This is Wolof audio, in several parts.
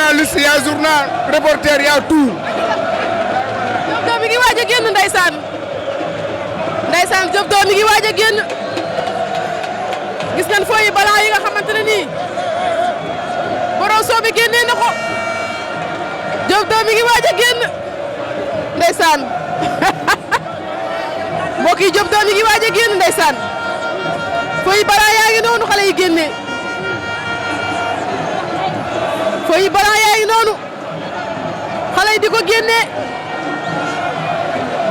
journaliste y a journal reporter y a tout. Diop 2 mi ngi waaj a génn ndeysaan Diop 2 mi ngi waaj a génn gis ngeen fooyi balaa yi nga xamante ne nii borom soo bi génnee na ko Diop 2 mi ngi waaj a génn ndeysaan mbokk yi Diop 2 mi ngi waaj a génn ndeysaan fooyi balaa yaa ngi noonu xale yi génnee fooyi balaa yaa ngi noonu xale yi di ko génnee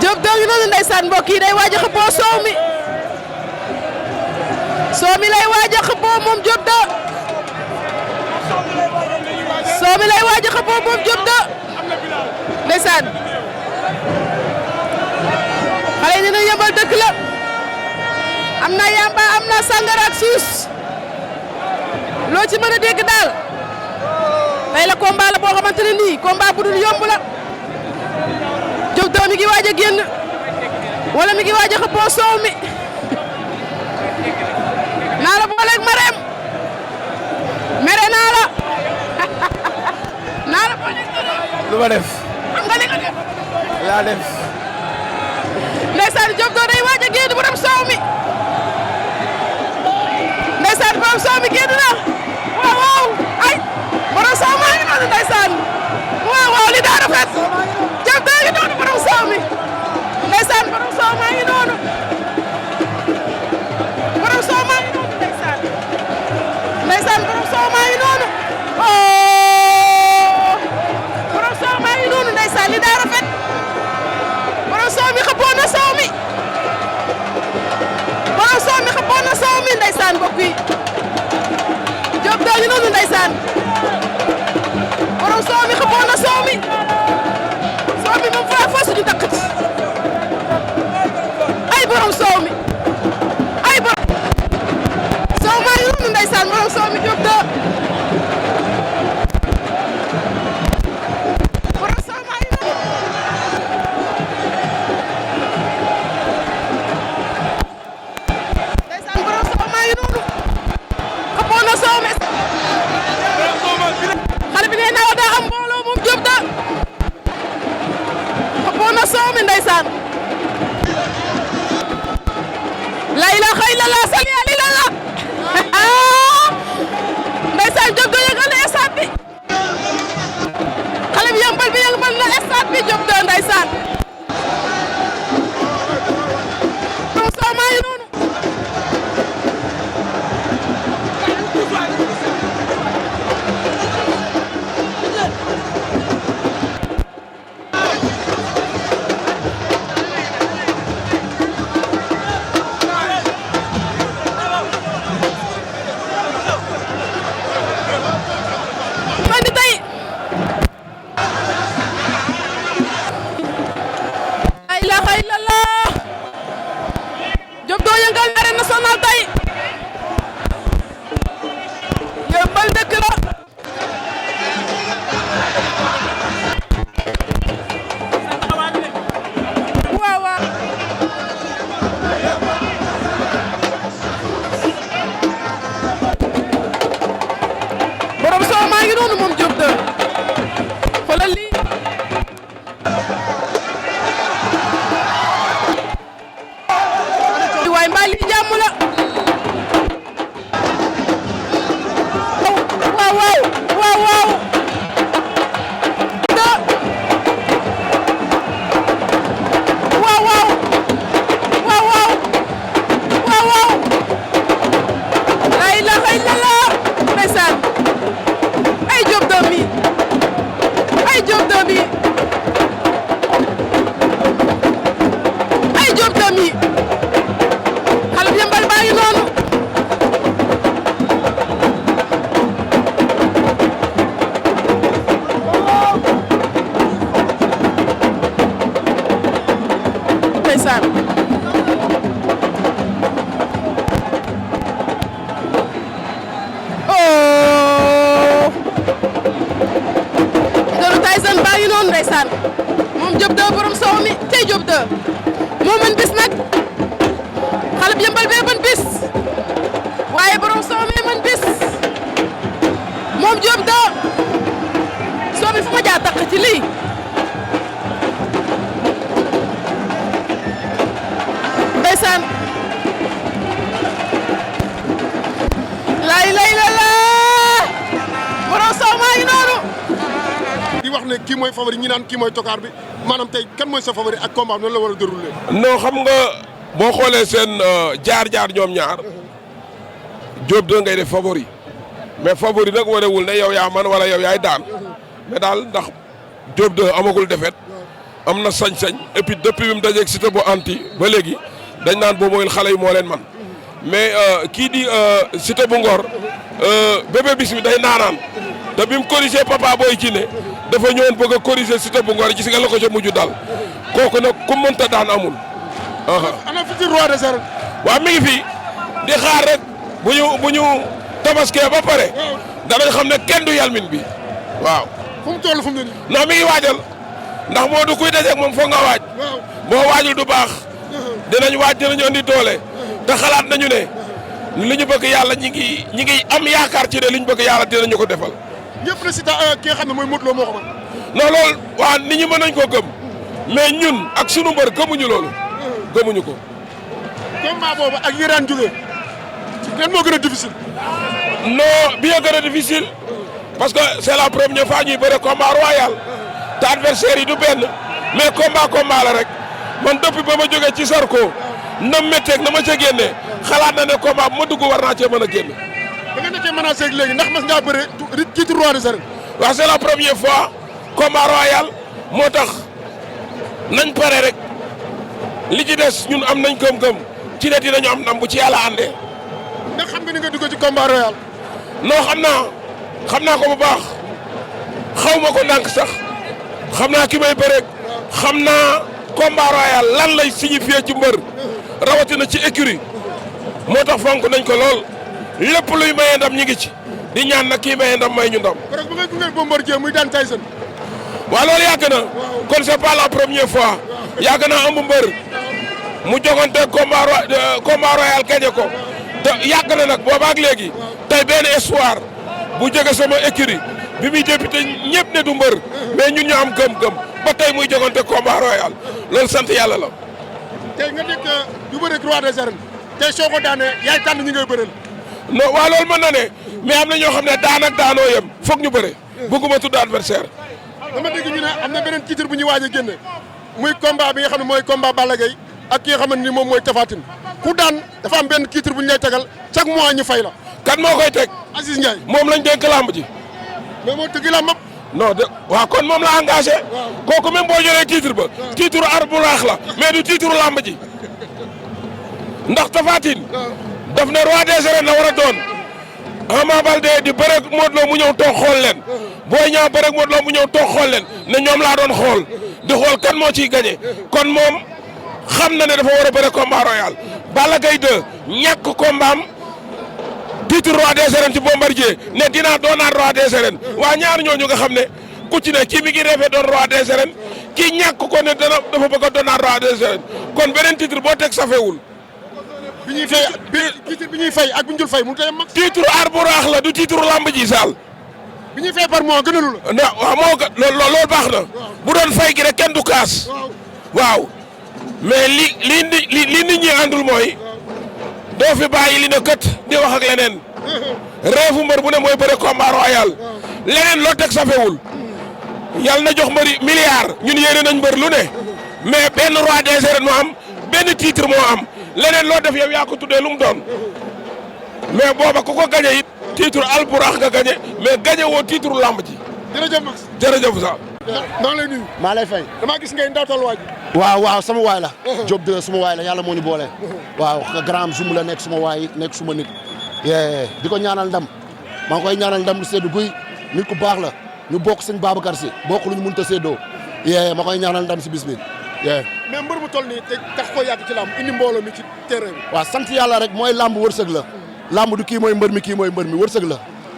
Diop 2 ngi noonu ndeysaan mbokk yi day waaj a xëppoo soow mi lay waaj a xëppoo moom Diop 2 soow mi lay waaj a xëppoo moom Diop 2 ndeysaan xale yi dina yëmbal dëkk la am na yamba am na sangara ak suus loo ci mën a dégg daal tey la combat la boo xamante ne nii combat bu dul yomb la Diop 2 mi ngi waaj a génn wala mi ngi waaj a xëppoo soow mi naa la booleeg Marème mere naa la naa la booleeg lu ma def. xam nga li nga def. laa def. ndeysaan Diop 2 day waaj a génn borom soow mi ndeysaan borom soow mi génn na waaw waaw ay borom soow maa ngi noonu ndeysaan waaw waaw li daa rafet Diop 2 ngi noonu borom soow mi ndeysaan borom soow maa ngi noonu borom soow maa ngi noonu ndeysaan borom soow maa ngi noonu oh borom soow maa ngi noonu ndeysaan li daa rafet borom soow mi xëppoon na soow mi borom soow mi xëppoon na soow mi ndeysaan mbokk yi Diop 2 ngi noonu ndeysaan borom soow mi xëppoon na soow mi moom fa suñu takk ci ay borom soow mi ay borom soow maa ngi noonu ndeysaan borom soow mi Diop 2 borom soow maa ngi noonu ndeysaan borom soow maa ngi noonu xëppoon na soow mi xale bi nee naa daa am mbooloo moom Diop 2 xëppoon na soow mi ndeysaan la ilaha illallah salli ala ndeysaan Diop 2 yëngal na stade bi xale bi yëmbal bi yëngal na stade bi Diop 2 ndeysaan borom soow maa ngi noonu ndeysaan moom Diop 2 borom soow mi tey Diop 2 moo mën bis nag xale bi yëmbal bee mën bis waaye borom soow mi mën bis moom Diop 2 ne kii mooy favori ñi naan kii mooy tokaar bi maanaam tey kan mooy sa favori ak combat noonu la war a déroulé. non xam nga boo xoolee seen jaar-jaar ñoom ñaar Diop 2 ngay def favori mais favori nag wanewul ne yow yaa man wala yow yaay daan mais daal ndax Diop 2 amagul defet am na sañ-sañ et puis depuis bi mu dajeeg Siteu bu anti ba léegi dañ naan boo mooy xale yi moo leen man mais kii di Siteu bu Ngor Bébé Bismi day naanaan te bi mu corrigé Papa Boy Djiné dafa ñëwoon bëgg a corriger Siteu bu Ngor gis nga la ko ca mujj dal kooku nag ku mënta daan amul. ana fi ci roi des arènes. waaw mi ngi fi di xaar rek bu ñu tabaskee ba pare danañ xam ne kenn du yalmin bi waaw. fu mu toll fu mu ne nii. non mi ngi waajal ndax moo du kuy dajeeg moom foog nga waaj. boo waajul du baax. dinañ waaj dinañu andi doole te xalaat nañu ne li ñu bëgg yàlla ñi ngi am yaakaar ci ne li ñu bëgg yàlla dinañu ko defal. ñëpp na si ki nga xam ne mooy Modou Lo moo ko mën. non loolu waa nit ñi mën nañ koo gëm mais ñun ak sunu mbër gëmuñu loolu. gëmuñu ko. combat boobu ak yi daan jógee lan moo gën a difficile. non bien gën a difficile parce que c'est la première fois ñuy bëre combat royal te adversaire yi du benn mais combat la rek man depuis ba ma jógee ci Sarko na métteeg na ma ca génnee xalaat na ne combat bu ma dugg war naa cee mën a génn. da nga nekkee menacé ak léegi ndax mas ngaa bëre titre roi des arènes. waaw c'est la première fois combat royal moo tax nañ pare rek li ci des ñun am nañ gëm-gëm ci ne dinañu am ndam bu ci yàlla àndee. ndax xam nga ni nga dugg ci combat royal. non xam naa ko bu baax xaw ma ko ndànk sax xam naa ki may bëreeg xam naa combat royal lan lay signifier ci mbër rawatina ci écurie moo tax fonk nañ ko lool lépp luy maye ndam ñi ngi ci di ñaan nag kii maye ndam may ñu ndam. parce que bu ngay gunge Bombardier muy daan Tyson. waaw loolu yàgg na kon c'est pas la première fois yàgg na am mbër mu jogante combat royal gañe ko te yàgg na nag boobaak léegi tey benn espoir bu jóge sama écurie bi muy député ñëpp ne du mbër mais ñun ñu am gëm-gëm ba tey muy jogante combat royal loolu sant yàlla la. tey nga dégg du bëre roi des arènes tey soo ko daanee yaay tànn ñi ngay bëreel. non waaw loolu mën na ne mais am na ñoo xam ne daan ak daanoo yem foog ñu bëre bëgguma tudd adversaire. dama dégg ñu ne am na beneen titre bu ñuy waaj a génne muy combat bi nga xam ne mooy combat Balla Gaye ak ki nga xamante ni moom mooy Tapha Tine ku daan dafa am benn titre bu ñu lay tegal chaque mois ñu fay la. kan moo koy teg. Aziz Ndiaye moom lañ dénk lamb ji. mais moo tëgg la map. non de waaw kon moom la engagé. kooku même boo jëlee titre ba. titre arburaax la mais du titre lamb ji ndax Tapha Tine daf ne roi des arènes la war a doon. Ama Baldé di bëreeg Modou Lo mu ñëw toog xool leen Boy Niang bëreeg Modou Lo mu ñëw toog xool leen ne ñoom laa doon xool di xool kan moo ciy gagné kon moom xam na ne dafa war a bëre combat royal. Balla Gaye 2 ñàkk combat am titre roi des arènes ci Bombardier ne dinaa doonaat roi des arènes waa ñaar ñooñu nga xam ne ku ci ne kii mi ngi rêvé doon roi des arènes kii ñàkk ko ne dafa bëgg a doonaat roi des arènes kon beneen titre boo teg safewul. bi ñuy fay titre bi ñuy fay ak bu ñu dul fay mënut a yem mag. titre arburaax la du titre lamb ji Sall. bi ñuy fay par mois gënalu la. non waaw moo gën loolu baax na. bu doon fay gi rek kenn du kaas. waaw mais li nit ñi àndul mooy. doo fi bàyyi li ne kët di wax ak leneen. reefu mbër bu ne mooy bëre combat royal. leneen loo teg safewul. yàlla na jox mbëri milliard ñun yéene nañ mbër lu ne. mais benn roi des arènes moo am benn titre moo am. leneen loo def yow yaa ko tuddee lu mu doon mais booba ku ko gañe it titre alburax nga gañe mais gañe woo titre lamb ji. jërëjëf Max. jërëjëf Sall. maa ngi lay nuyu. maa lay fay. damaa gis ngay ndawtal waaj. waaw sama waay la. Diop 2 suma waay la yàlla moo ñu boole. waaw grand zoom la nekk suma waay nekk suma nit. di ko ñaanal ndam maa ngi koy ñaanal ndam lu seddu guy nit ku baax la ñu bokk sëñ Babacar Si bokk lu ñu mënut a séddoo. ma koy ñaanal ndam si bis bi. mais mbër mu toll nii te tax ko yàgg ci làmb indi mbooloo mi ci terrain bi. waaw sant yàlla rek mooy làmb wërsëg la làmb du kii mooy mbër mi kii mooy mbër mi wërsëg la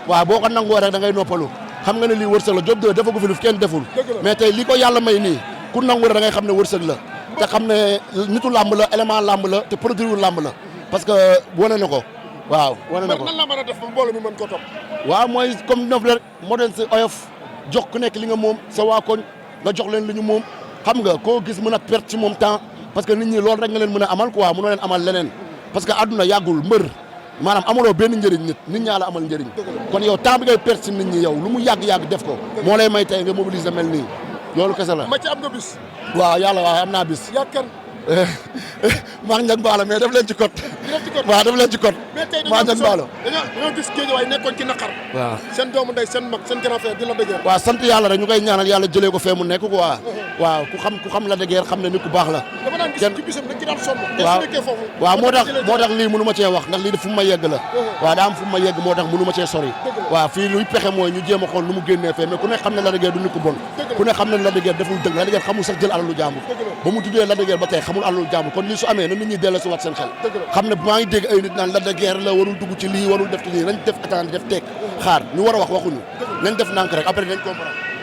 waaw boo ko nangoo rek da ngay noppalu xam nga ne lii wërsëg la Diop 2 dafa ko fi lu kenn deful mais tey li ko yàlla may nii ku nangu rek da ngay xam ne wërsëg la te xam ne nitu làmb la élément làmb la te produit wu làmb la parce que wane na ko waaw wane na ko nan la mën a def ba mbooloo mi mën ko topp. waaw mooy comme nof rek modèle si oyof jox ku nekk li nga moom sa waa koñ nga jox leen li ñu moom xam nga koo gis mën a perte ci moom temps parce que nit ñi loolu rek nga leen mën a amal quoi mënoo leen amal leneen parce que àdduna yàggul mbër maanaam amaloo benn njëriñ nit ñaa la amal njëriñ kon yow temps bi ngay perte si nit ñi yow lu mu yàgg-yàgg def ko moo lay may tey nga mobiliser mel nii loolu kese la ma ci am nga bis waaw yàlla waaw am naa bis yaakaar maa ngi njëg baalo mais def leen ci code waaw def leen ci code maa njëg baalo dañoo gis Guédiawaye nekkoon ci naqar waaw seen doomu ndey seen mag seen grand frère di la dëgër waaw sant yàlla rek ñu koy ñaanal yàlla jëlee ko fee mu nekk quoi waaw ku xam la dëgër xam ne nit ku baax la dama daan gis ci bisam dañ ci daan sonn waaw nekkee foofu waaw moo tax lii mënu ma cee wax ndax lii de fu mu ma yegg la waaw daa am fu mu ma yegg moo tax mënu ma cee sori waaw fii luy pexe mooy ñu jéem a xool nu mu génnee fee mais ku ne xam ne la dëgër du nit ku bon ku ne xam ne la dëgër deful dëgg la dëgër xamul sax jël alalu jàmbur ba mu tuddee la dëgër ba tey xamul alalu jàmbur kon lii su amee na nit ñi delloo si wat seen xel xam ne maa ngi dégg ay nit naan la dëgër la warul dugg ci lii warul def ci lii nañ def attendre def teeg xaar ñu war a wax waxuñu nañ def nànk rek après nañ comprendre